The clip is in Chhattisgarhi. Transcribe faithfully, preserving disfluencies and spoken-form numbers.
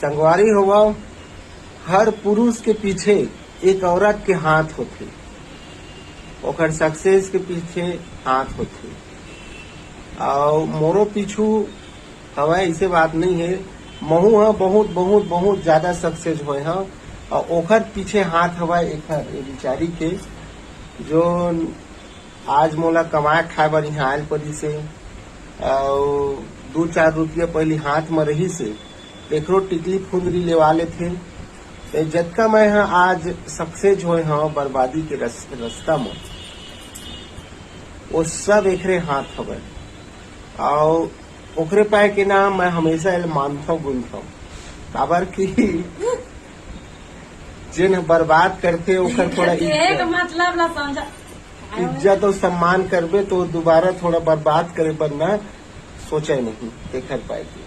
संगवारी होवव, हर पुरुष के पीछे एक औरत के हाथ होथे, ओकर सक्सेस के पीछे हाथ होथे। अउ मोरो पीछू हवय, ऐसे बात नहीं है। महू ह बहुत बहुत बहुत ज्यादा सक्सेस होय ह, अउ ओखर पीछे हाथ हवय एखर, ए बिचारी के, जो आज मोला कमाए खाए बर इहाँ आयल परिस हे, अउ दू चार रुपया पहिली हाथ म रहिस हे, एकरो टिकली फुंदरी लेवा लेथे। ए जतका मैं ह आज सक्सेस होय हव बर्बादी के रस-, रस्ता म, वो सब एकरे हाथ हवय। अउ ओकरे पाए के नाम मैं हमेशा एला मानथव गुनथव, काबर कि जेन ह बर्बाद करथे ओकर थोड़ा इज्जत, मतलब ला समझा। इज्जत अउ सम्मान करबे तो दुबारा थोड़ा बर्बाद करे बर ना सोचे नहीं, तेखर पाए के।